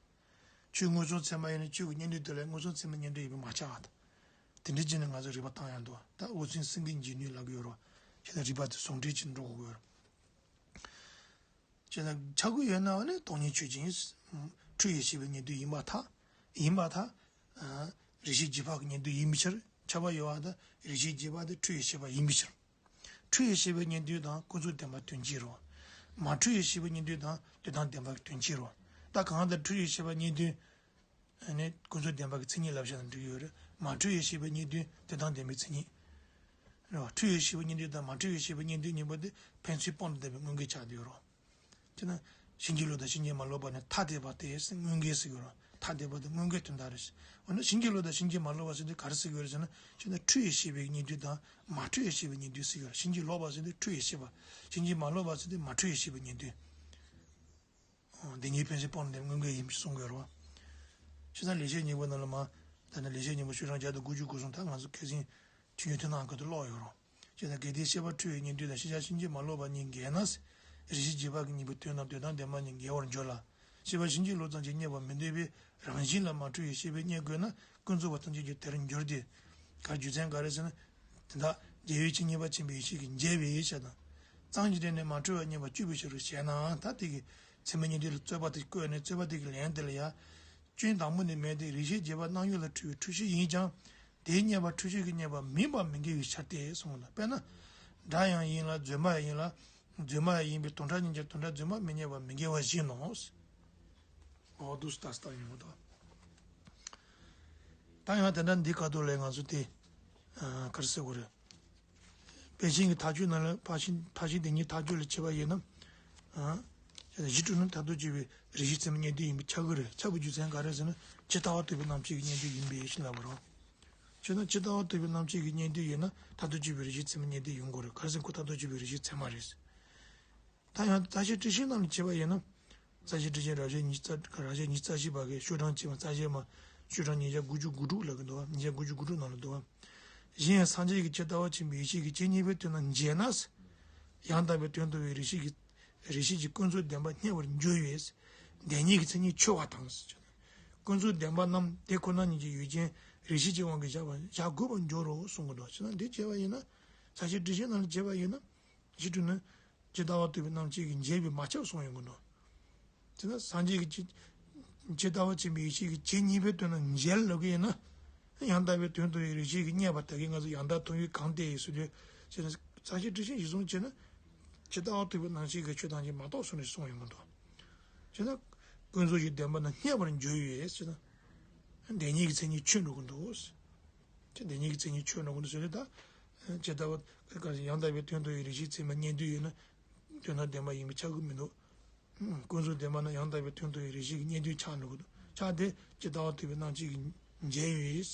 ཁྱོད་མངོན་སུམ་ཚད་མ་ཡིན་ན་ཁྱོད་ཀྱི་གཉེན་དོན་དེ་ལ་མངོན་སུམ་ཚད་མའི་གཉེན་དོན་ཡིན་པས་མ་ཁྱབ་པ་དང་། དེ་འདྲ་བྱས་ནས་ང་ཚོ་རིགས་པ་བཏང་ཡག་འདུག་ད་འོད་གསལ་སེང་གེ་འཇིགས་ནུས་ལབ་ཀྱི་ཡོད་རེད་བ། ཁྱེད་ད་རིགས་པ་དེ་ཟུང་འབྲེལ་གྱིས་འགྲོ་དགོས་ཀྱི་ཡོད་རེད། ཅེ་ན་ཆགས་ཀྱི་ཡོད་ན་ནི་སྟོང་ཉིད་ཆོས་ཅན། འཁྲུལ་བའི་ཤེས་པའི་གཉེན་དོན་ཡིན་པར་ཐལ། ཡིན་པར་ཐལ། རིགས་ཤེས་རྗེས་དཔག་གི་གཉེན་དོན་ཡིན་པའི་ཕྱིར། ཁྱབ་པ་ཡོད་པ་དང་རིགས་ཤེས་རྗེས་དཔག་དེ་འཁྲུལ་བའི་ཤེས་པ་ཡིན་པའི་ཕྱིར། འཁྲུལ་བའི་ཤེས་པའི་གཉེན་དོན་དང་ཀུན་རྫོབ་བདེན་པ་དོན་གཅིག་རེད། མ་འཁྲུལ་བའི་ཤེས་པའི་གཉེན་དོན་དང་དོན་དམ་བདེན་པ་དོན་གཅིག་རེད། ད་གང་ལྟར་འཁྲུལ་བའི་ཤེས་པའི་གཉེན་དོན་ནི་ཀུན་རྫོབ་བདེན་པ་གི་མཚན་ཉིད་ལབ་བྱས་ན་འགྲིག་ཡོད་རེད། མ་འཁྲུལ་བའི་ཤེས་པའི་གཉེན་དོན་དོན་དམ་བདེན་པའི་མཚན་ཉིད། རེད་བ། འཁྲུལ་བའི་ཤེས་པའི་གཉེན་དོན་དང་མ་འཁྲུལ་བའི་ཤེས་པའི་གཉེན་དོན་གཉིས་པོ་དེ་ཕན་ཚུན་སྤངས་ཏེ་བསྡད་པའི་དངོས་འགལ་ཆགས་བསྡད་ཡོད་རེད། དེས་ན། བྱིན་གྱིས་རློབ་དང་བྱིན་གྱིས་མ་རློབ་པ་ནི་ཐ་དད་པ་སྟེ་ཟེར་དངོས་འགལ་ཟེར་གྱི་ཡོད་རེད། ཐ་དད་པ་དེ་དངོས་འགལ་དོན་དག་རེད། འོ་ན་བྱིན་གྱིས་རློབ་དང་བྱིན་གྱིས་མ་རློབ་པ་ཟེར་དུས་ག་རེ་ཟེར་གྱི་ཡོད་རེད་ཟེར་ན། ཅེ་ན་འཁྲུལ་བའི་ཤེས་པའི་གཉེན་དོན་དང་མ་འཁྲུལ་བའི་ཤེས་པའི་གཉེན་དོན་ཟེར་གྱི་ཡོད་རེད། བྱིན་གྱིས་རློབ་པ་ཟེར་དུས་འཁྲུལ་བའི་ཤེས་པ། བྱིན་གྱིས་མ་རློབ་པ་ཟེར་དུས་མ་འཁྲུལ་བའི་ཤེས་པའི་གཉེན་དོན། འོ། དེ་གཉིས་ཕན་ཚུན་སྤངས་ནས་དངོས་འགལ་ཡིན་གསུང་གི་ཡོད་རེད་བ། བྱས་ཙང་ལེགས་བཤད་སྙིང་པོ་ནང་ལ་མ། ད་ནི་ལེགས་བཤད་སྙིང་པོ་ཤོག་གྲངས་བརྒྱ་དང་དགུ་བཅུ་གོ་གསུམ་ད་ང་ཚོ་སྐད་ཆེན་ཆོས་འབྱུང་མཐུན་སྣང་ཁུལ་དུ་ཀློག་ཡོད་རེད། བྱས་ཙང་གལ་ཏེ་ཤེས་པ་འཁྲུལ་བའི་གཉེན་དོན་དང་ཤེས་བྱ་བྱིན་གྱིས་མ་རློབ་པ་གཉིས་འགལ་ན། རིགས་ཤེས་རྗེས་དཔག་གི་གཉིས་པོའི་དོན་རྣམས་དོན་དམ་བདེན་པ་གཉིས་འགལ་བར་འགྱུར་ལ། ཤེས་པ་བྱིན་གྱིས་རློབ་ཙམ་གྱིས་རྙེད་པར་མི་འདོད་པས་རང་བཞིན་ལ་མ་འཁྲུལ་བའི་ཤེས་པས་རྙེད་དགོས་ན་ཀུན་རྫོབ་པ་ཐམས་ཅད་ཀྱང་དེར་འགྱུར་ཏེ། ག་རེ་རྒྱུ་མཚན་ག་རེ་ཟེར་ན། དེ་དག་རྒྱལ་བའི་ཆོས་རྙེད་པར་ཕྱིན་པའི་ཡེ་ཤེས་ཀྱིས་འཇལ་བས་ཞེས་དང་། གཙང་གི་སྒྲས་ནི་མ་འཁྲུལ་བར་རྙེད་པར་གྱུར་པའི་ཕྱིར་རོ་ཞེ་ན། ད་དེ་གི་ཚད་མའི་གཉེན་དོན་ལ་རྩོད་པ་དེ་བཀོད་ནས་རྩོད་པ་དེ་གི་ལན་དེ་ལ་ཡ། སྐྱོན་དང་པོ་ནི་མེད་དེ། རིགས་ཤེས་རྗེས་དཔག་སྣང་ཡུལ་ལ་འཁྲུལ་བའི་འཁྲུལ་ཤེས་ཡིན་ཀྱང་། དེའི་རྙེད་པ་འཁྲུལ་ཤེས་ཀྱིས་རྙེད་པ་མིན་པ་མི་འགལ་བའི་ཕྱིར་ཏེ་གསུངས་ལ། དཔེར་ན། སྒྲ་ཡང་ཡིན་ལ་རྫུན་མ་ཡང་ཡིན་ལ། རྫུན་མ་ཡང་ཡིན་པས་དོན་ཕྲ་ཡིན་ཀྱང་དོན་ཕྲ་རྫུན་མ་མི་རྙེད་པ་མི་འགལ་བ་བཞིན་ནོ། འོ་འདུག་སེ་ལྟ་སྟངས་ཡོང་གི་འདུག་ད་ཡང་དེ་འདྲ་འདི་ཁ་ཐུག་ལ་ང་ཚོ་དེ། ཨ། ག་རེ་ཟེར་དགོས་རེད། དཔེ་ཅན་གྱི་ཐག་གཅོད་ནང་ལ་ཕར་ཕྱིན་ཕར་ཕྱིན་དེ་གཉིས་ཐག་གཅོད་ལ་བྱེད་པ་ཡིན་ན། ཨ། གཞི་གྲུབ་ནི་མཐར་ཐུག་དཔྱོད་པའི་རིགས་ཤེས་ཚད་མའི་གཉེན་དོན་ཡིན་པས་ཁྱབ་ཀྱི་རེད། ཁྱབ་པའི་རྒྱུ་མཚན་ག་རེ་ཟེར་ན་ཇི་ལྟ་བ་རྟོགས་པའི་རྣམ་བཅད་ཀྱི་གཉེན་དོན་ཡིན་པས་ཞེས་ལབ་པ་རེད། བྱས་ན་ཇི་ལྟ་བ་རྟོགས་པའི་རྣམ་བཅད་ཀྱི་གཉེན་དོན་ཡིན་ན་མཐར་ཐུག་དཔྱོད་པའི་རིགས་ཤེས་ཚད་མའི་གཉེན་དོན་ཡོང་དགོས་རེད། ག་རེ་ཟེར་ན་ཁོ་མཐར་ཐུག་དཔྱོད་པའི་རིགས་ཤེས་ཚད་མ་རེད། ད་ཡང་རྩ་ཤེ་ཊཱིཀ་ཤན་ནང་ལ་བྱས་པ་ཡིན་ན། རྩ་ཤེ་ཊཱིཀ་ཤན་རབ་བྱེད་ཉི་ཤུ་རྩ་རབ་བྱེད་ཉི་ཤུ་རྩ་བཞི་པ་གི་ཤོག་གྲངས་གཅིག་མ་རྩ་བཤད་མ་ཤོག་གྲངས་ཉིས་བརྒྱ་དགུ་བཅུ་གོ་དྲུག་ལབ་ཀྱི་འདུག་བ། ཉིས་བརྒྱ་དགུ་བཅུ་གོ་དྲུག་ནང་ལ་འདུག་བ། གཞན་ཡང་སངས་རྒྱས་ཀྱིས་ཇི་ལྟ་བ་ཆེན་པོའི་ཡེ་ཤེས་ཀྱི་ཇི་སྙེད་པའི་དོན་རྣམས་འཇལ་ན། ཡང་དག་པའི་དོན་རྟོགས་པའི་རིགས་ཤེས་ཀྱི་རིགས་ཤེས་ཀྱི་ཀུན་རྫོབ་བདེན་པ་རྙེད་པར་འགྱུར་བས། བདེན་གཉིས་ཀྱི་མཚན་ཉིད་ཆོད་པ་དང་། ཀུན་རྫོབ་བདེན་པ་རྣམས་དེ་ཁོ་ན་ཉིད་ཀྱི་ཡུལ་ཅན་རིགས་ཤེས་ཀྱི་དབང་གིས་བཞག་པ་བཞག་དགོས་པར་འགྱུར་རོ་གསུང་གི་འདུག་བྱས་ན་འདི་བྱས་པ་ཡིན་ན། རྩ་ཤེ་ཊཱིཀ་ཤན་ནང་ལ་བྱས་པ་ཡིན་ན། གཞི་གྲུབ་ནི། ཇི་ལྟ་བ་རྟོགས་པའི་རྣམ་བཅད་ཀྱིས་འཇལ་བས་མ་ཁྱབ་གསུངས་ཡོང་གི་འདུག་དེས་ན་སངས་རྒྱས་ཀྱིས་ཇི་ཇི་ལྟ་བ་ཆེན་པོའི་ཡེ་ཤེས་ཀྱི་ཇི་སྙེད་པའི་དོན་རྣམས་འཇལ་ལབ་ཀྱི་ཡིན་ན། ཡང་དག་པའི་དོན་རྟོགས་པའི་རིགས་ཤེས་ཀྱིས་རྙེད་པ་དག་གིས་ང་ཚོ་ཡང་དག་མཐོང་ཡུལ་གང་སྟེ་ཟེར་དུས། བྱས་ན་རྩ་ཤེ་ཊཱིཀ་ཤན་གཞིར་བཟུང་བྱས་ན། ཇི་ལྟ་བ་རྟོགས་པའི་རྣམ་བཅད་ཀྱི་ཆོས་ཐམས་ཅད་མ་རྟོགས་གསུངས་ནས་གསུངས་ཡོང་གི་འདུག་བྱས་ན། ཀུན་རྫོབ་ཀྱི་བདེན་པ་རྣམས་རྙེད་པར་འགྱུར་བས་བྱས་ན། བདེན་གཉིས་ཀྱི་མཚན་ཉིད་ཆོད་འགྲོ་གི་འདུག་ཅེས་བདེན་གཉིས་ཀྱི་མཚན་ཉིད་ཆོད་འགྲོ་གི་འདུག་ཟེར་ཏེ། ད་ཇི་ལྟ་བ་ཡང་དག་པའི་དོན་རྟོགས་པའི་རིགས་ཤེས་ཚད་མའི་གཉེན་དོན་ཡིན་ན། དོན་དམ་བདེན་པ་ཡིན་པས་ཁྱབ་ཀྱི་མི་འདུག་ཀུན་རྫོབ་བདེན་པ་ནི་ཡང་དག་པའི་དོན་རྟོགས་པའི་རིགས་ཤེས་ཀྱི་གཉེན་དོན་ཆགས་འགྲོ་གི་འདུག་ཆགས་ཏེ་ཇི་ལྟ་བ་རྟོགས་པའི་རྣམ་བཅད་ཀྱིས་འཇལ་བས།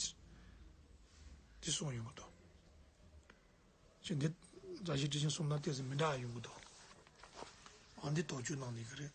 དེ་གསུངས་ཡོང་གི་འདུག་ཅེས་འདི་མཛའ་བཤེས་ཊཱིཀ་ཆེན་གསུམ་དང་ཏོག་ཙམ་མི་འདྲ་ཡོང་གི་འདུག་ཨ་འདི་དོགས་གཅོད་གནང་ནས་གི་རེད།